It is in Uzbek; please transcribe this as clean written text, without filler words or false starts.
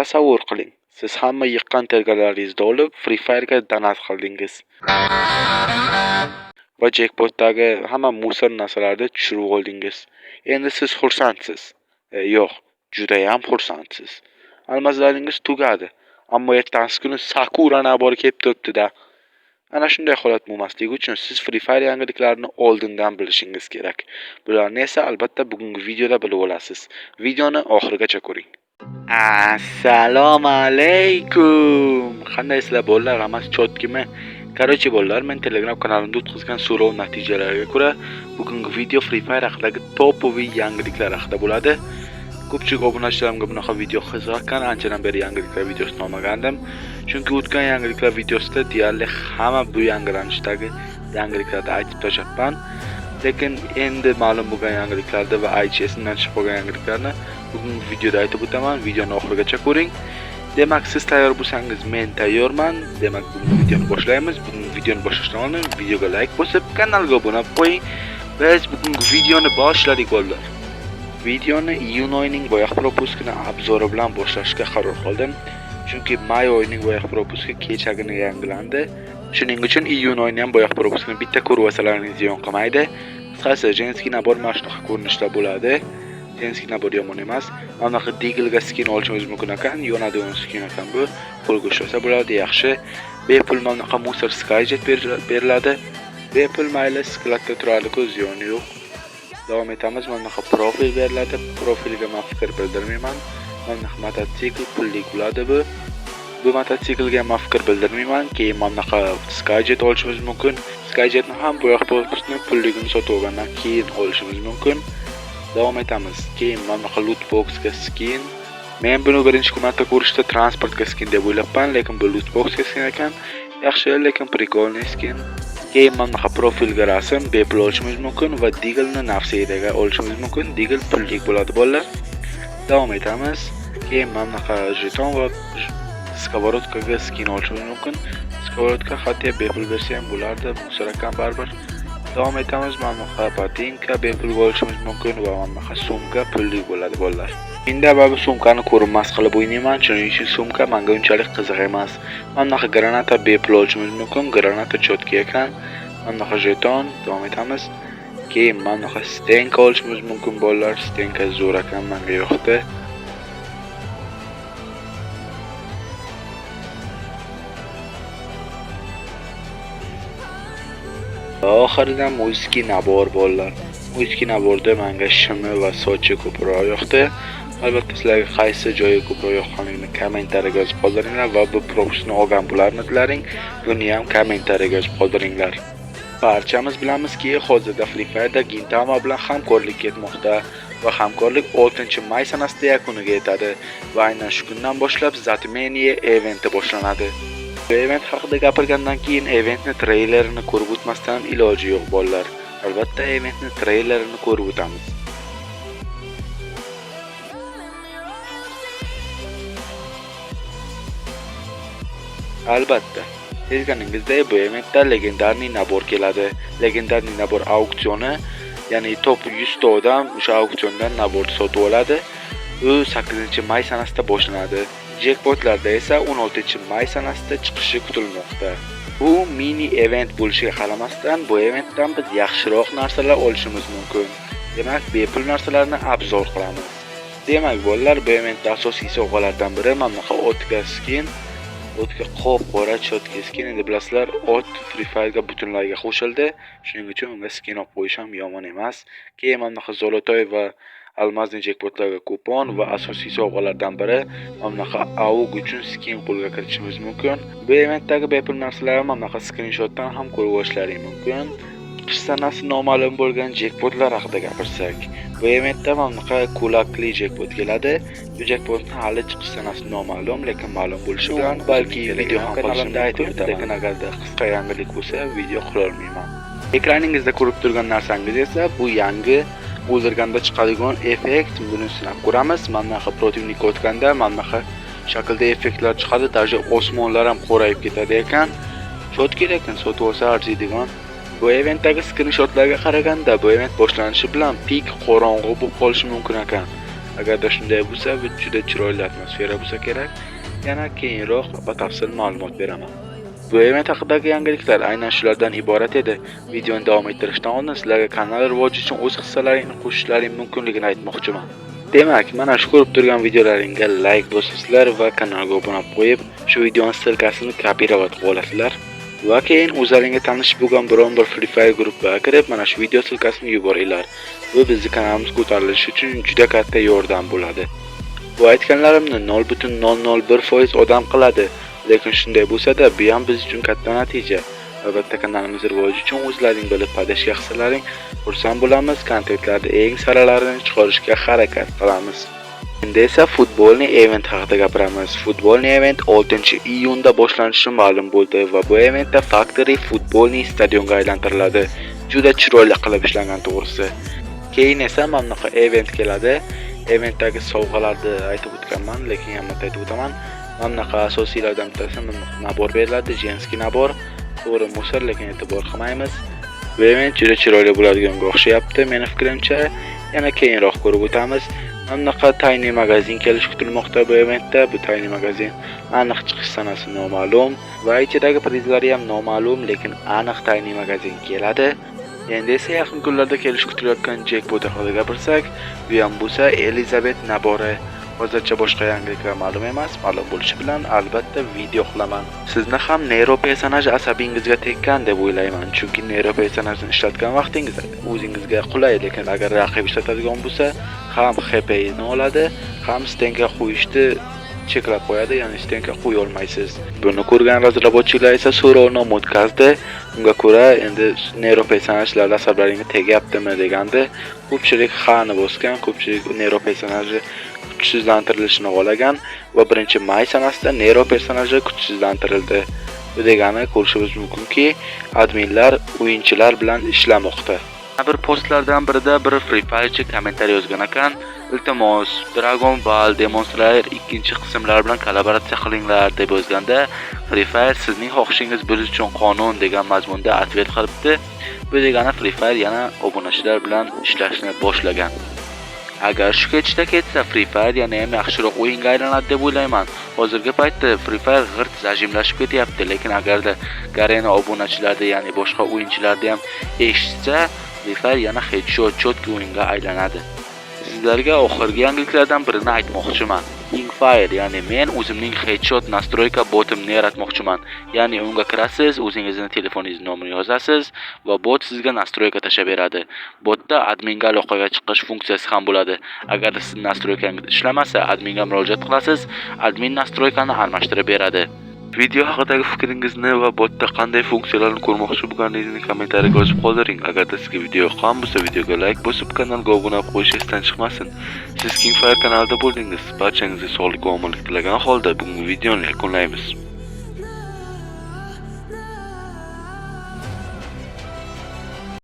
Tasavvur qiling, siz hamma yiqqan terganlaringizni olib Free Fire'ga donat qildingiz. Va jackpotdagi hamma musor narsalarni tushirib oldingiz. Endi siz xursandsiz. Yo'q, judayam xursandsiz. Almazlaringiz tugadi. Ammo ertasi kuni Sakura nabori kelib turibdi-da. Ana shunday holat bo'lmasligi uchun siz Free Fire yangiliklarini oldindan bilishingiz kerak. Bularni esa albatta bugungi videoda bilib olasiz. Videoni oxirigacha ko'ring. Assalomu alaykum. Qandaysizlar bolalar? Hammasi chotkimi? Короче bolalar, men Telegram kanalimda o'tkazgan so'rov natijalariga ko'ra bugungi video Free Fire haqidagi topoviy yangiliklar haqida bo'ladi. Ko'pchilik obunachilarimga bunaqa video qiziq ekan, anchadan beri yangiliklar videosini olmagandim. Chunki o'tgan yangiliklar videosida deyarli hamma bu yangilanishdagi yangiliklarni aytib tashlabman. Lekin endi ma'lum bo'lgan yangiliklarni va aytish esimdan chiqib qolgan yangiliklarni bugungi videoda aytib o'taman. Videoni oxirigacha ko'ring. Demak, siz tayyor bo'lsangiz, men tayyorman. Demak, bugungi videoni boshlaymiz. Bugungi videoni boshlashdan oldin videoga like bosib, kanalga obuna bo'lib qo'ying. Biz bugungi videoni boshladik bolalar. Videoni iyun oyining boyoq propuskini obzori bilan boshlashga qaror qildim. Chunki may oyining boyoq propuski kechagina yangilandi. Shuning uchun iyun oyini ham boyoq propuskini bitta ko'rib olsalaringiz ziyon qilmaydi. Qisqasi, женский набор mana shunaqa ko'rinishda bo'ladi. Женский набор yomon emas. Mana bunaqa Deagle'ga skin olishimiz mumkin ekan, yonadigan skin ekan bu. Qo'lga ushlasa bo'ladi, yaxshi. Bepul mana bunaqa Musor Skyjet beriladi. Bepul mayli skladda turadi-ku, ziyoni yo'q. Davom etamiz. Mana bunaqa profil beriladi. Profilga men fikr bildirmayman. Mana bunaqa mototsikl pullik bo'ladi bu. Bu mototsiklga men fikr bildirmayman. Keyin mana bunaqa Skyjet olishimiz mumkin. Skyjetni ham bo'yoq propusni pulligini sotib olgandan keyin olishimiz mumkin. Davom etamiz. Keyin mana bunaqa loot boxga skin. Men buni birinchi marta ko'rishda transportga skin deb o'ylabman, lekin bu loot boxga skin ekan. Yaxshi, lekin прикольный skin. Keyin mana bunaqa profilga rasm bepul olishimiz mumkin va Deagle'ni nafsiyaga olishimiz mumkin. Deagle pullik bo'ladi bolalar. Davom etamiz. Keyin mana bunaqa jeton va skовородkaga skin olishimiz mumkin. Skовородka hatto bepul bersa ham bo'lardi, musor ekan baribir. Davom etamiz. Mana bunaqa botinka bepul olishimiz mumkin va mana bunaqa sumka pullik bo'ladi bolalar. Endi bu sumkani ko'rinmas qilib o'ynayman, shuning uchun sumka menga unchalik qiziq emas. Mana bunaqa granata bepul olishimiz mumkin, granata chotki ekan. Mana bunaqa jeton, davom etamiz. Keyin mana bunaqa stenka olishimiz mumkin bolalar, stenka zo'r ekan, menga yoqdi. Oxirida мужский набор bolalar. Мужский наборda menga shimi va sochi ko'proq yoqdi. Albatta sizlarga qaysi joyi ko'proq yoqqanligini kommentariyaga yozib qoldiringlar va bu propusni olgan bo'larmidilaring, buni ham kommentariyaga yozib qoldiringlar. Barchamiz bilamizki, hozirda Free Fire'da Gintama bilan hamkorlik ketmoqda va hamkorlik 6-may sanasida yakuniga yetadi va aynan shu kundan boshlab Zatmeniye eventi boshlanadi. Bu event haqida gapirgandan keyin eventni treylerini ko'rib o'tmasdan iloji yo'q bolalar. Albatta eventni treylerini ko'rib o'tamiz. Albatta, sezganingizdek bu eventda legendarniy nabor keladi. Legendarniy nabor auksioni, ya'ni top 100 ta odam o'sha auksiondan naborni sotib oladi. U 8-may sanasida boshlanadi. Jackpotlarda esa 16-may sanasida chiqishi kutilmoqda. Bu mini event bo'lishiga qaramasdan, bu eventdan biz yaxshiroq narsalar olishimiz mumkin. Demak, bepul narsalarni obzor qilamiz. Demak, bolalar, bu eventda asosiy sovg'alardan biri mana bunaqa otga skin. Otga qop-qora chotki skin. Endi bilasizlar, ot Free Fire'ga butunlayga qo'shildi. Shuning uchun unga skin olib qo'yish ham yomon emas. Keyin mana bunaqa zolotoy va almazni jackpotlarga kupon va asosiy sovg'alardan biri mana bunaqa AUG uchun skin qo'lga kiritishimiz mumkin. Bu eventdagi bepul narsalarni mana bunaqa skrinshotdan ham ko'rib olishlaring mumkin. Chiqish sanasi noma'lum bo'lgan jackpotlar haqida gapirsak, bu eventda mana bunaqa kulakli jackpot keladi. Bu jackpotni hali chiqish sanasi noma'lum, lekin ma'lum bo'lishi bilan balki video ham kanalimda aytib o'taman. Lekin agarda qisqa yangilik bo'lsa, video qila olmayman. Ekraningizda ko'rib turgan narsangiz esa bu yangi o'ldirganda chiqadigan effekt. Buni sinab ko'ramiz. Mana bunaqa protivnik o'tganda mana bunaqa shaklda effektlar chiqadi, даже osmonlar ham qorayib ketadi ekan. Chotki, lekin sotib olsa arziydigan. Bu eventdagi skrinshotlarga qaraganda bu event boshlanishi bilan pik qorong'u bo'lib qolishi mumkin ekan. Agarda shunday bo'lsa, bu juda chiroyli atmosfera bo'lsa kerak. Yana keyinroq batafsil ma'lumot beraman. Bu event haqidagi yangiliklar aynan shulardan iborat edi. Videoni davom ettirishdan oldin sizlarga kanal rivoji uchun o'z hissalaringni qo'shishlaring mumkinligini aytmoqchiman. Demak, mana shu ko'rib turgan videolaringga like bosasizlar va kanalga obuna qo'yib, shu videoni ссылка sini копировать qilib olasizlar. Va keyin o'zlaringga tanish bo'lgan biron bir Free Fire gruppaga kirib, mana shu video ссылка sini yuboringlar. Bu bizni kanalimiz ko'tarilishi uchun juda katta yordam bo'ladi. Bu aytganlarimni 0,001% odam qiladi, lekin shunday bo'lsa-da, bu ham biz uchun katta natija. Albatta, kanalimiz rivoji uchun o'zlaring bilib поддержка qilsalaring, xursand bo'lamiz. Kontentlarni eng saralarini chiqarishga harakat qilamiz. Endi esa футбольный event haqida gapiramiz. Футбольный event 6-iyunda boshlanishi ma'lum bo'ldi va bu eventda Factory футбольный stadionga aylantiriladi. Juda chiroyli qilib ishlangan, to'g'risi. Keyin esa mana bunaqa event keladi. Eventdagi sovg'alarni aytib o'tganman, lekin yana bitta aytib o'taman. Mana bunaqa asosiylardan bittasi mana bunaqa набор beriladi, женский набор. To'g'ri, мусор, lekin e'tibor qilmaymiz. Bu event juda chiroyli bo'ladiganga o'xshayapti, meni fikrimcha. Yana keyinroq ko'rib o'tamiz. Mana bunaqa тайный магазин kelishi kutilmoqda bu eventda. Bu тайный магазин aniq chiqish sanasi noma'lum va ichidagi prizlari ham noma'lum, lekin aniq тайный магазин keladi. Endi esa yaqin kunlarda kelishi kutilayotgan jekpot haqida gapirsak, bu ham bo'lsa Elizabet набор i. Hozircha boshqa yangiliklar ma'lum emas, ma'lum bo'lishi bilan albatta video qilaman. Sizni ham Nero personaj asabingizga tekkan deb o'ylayman, chunki Nero personajini ishlatgan vaqtingizda o'zingizga qulay, lekin agar raqib ishlatadigan bo'lsa, ham HP ni oladi, ham стенка qo'yishni cheklab qo'yadi, ya'ni стенка qo'ya olmaysiz. Buni ko'rgan разработчик lar esa so'rovnoma o'tkazdi. Unga ko'ra, endi Nero personajlar asablaringga tegyaptimi deganda, ko'pchilik ha ni bosgan, ko'pchilik Nero personaji kuchsizlantirilishini xohlagan va 1-may sanasida Nero personaji kuchsizlantirildi. Bu degani, ko'rishimiz mumkinki, adminlar o'yinchilar bilan ishlamoqda. Bir postlardan birida bir Free Firechi kommentariy yozgan ekan: "Iltimos, Dragon Ball, Demon Slayer ikkinchi qismlari bilan kollaboratsiya qilinglar" deb yozganda, Free Fire "Sizning xohishingiz biz uchun qonun" degan mazmunda ответ qilibdi. Bu degani, Free Fire yana obunachilar bilan ishlashni boshlagan. Agar shu ketishda ketsa, Free Fire yana ham yaxshiroq o'yinga aylanadi deb o'ylayman. Hozirgi paytda Free Fire g'irt зажим lashib ketyapti, lekin agarda Garena obunachilarni, ya'ni boshqa o'yinchilarni ham eshitsa, Free Fire yana headshot чёткий o'yinga aylanadi. Sizlarga oxirgi yangiliklardan birini aytmoqchiman. Kingfire, ya'ni men o'zimning headshot настройка botimni yaratmoqchiman. Ya'ni unga kirasiz, o'zingizni telefoningiz nomerini yozasiz va bot sizga настройка tashlab beradi. Botda adminga aloqaga chiqish funksiyasi ham bo'ladi. Agar sizni настройка ngiz ishlamasa, adminga murojaat qilasiz, admin настройка ni almashtirib beradi. Video haqidagi fikringizni va botda qanday funksiyalarni ko'rmoqchi bo'lganingizni kommentariyaga yozib qoldiring. Agarda sizga video yoqqan bo'lsa, videoga like bosib, kanalga obuna qo'yish esdan chiqmasin. Siz Kingfire kanalida bo'ldingiz. Barchangizga sog'lik va omonlik tilagan holda bugungi videoni yakunlaymiz.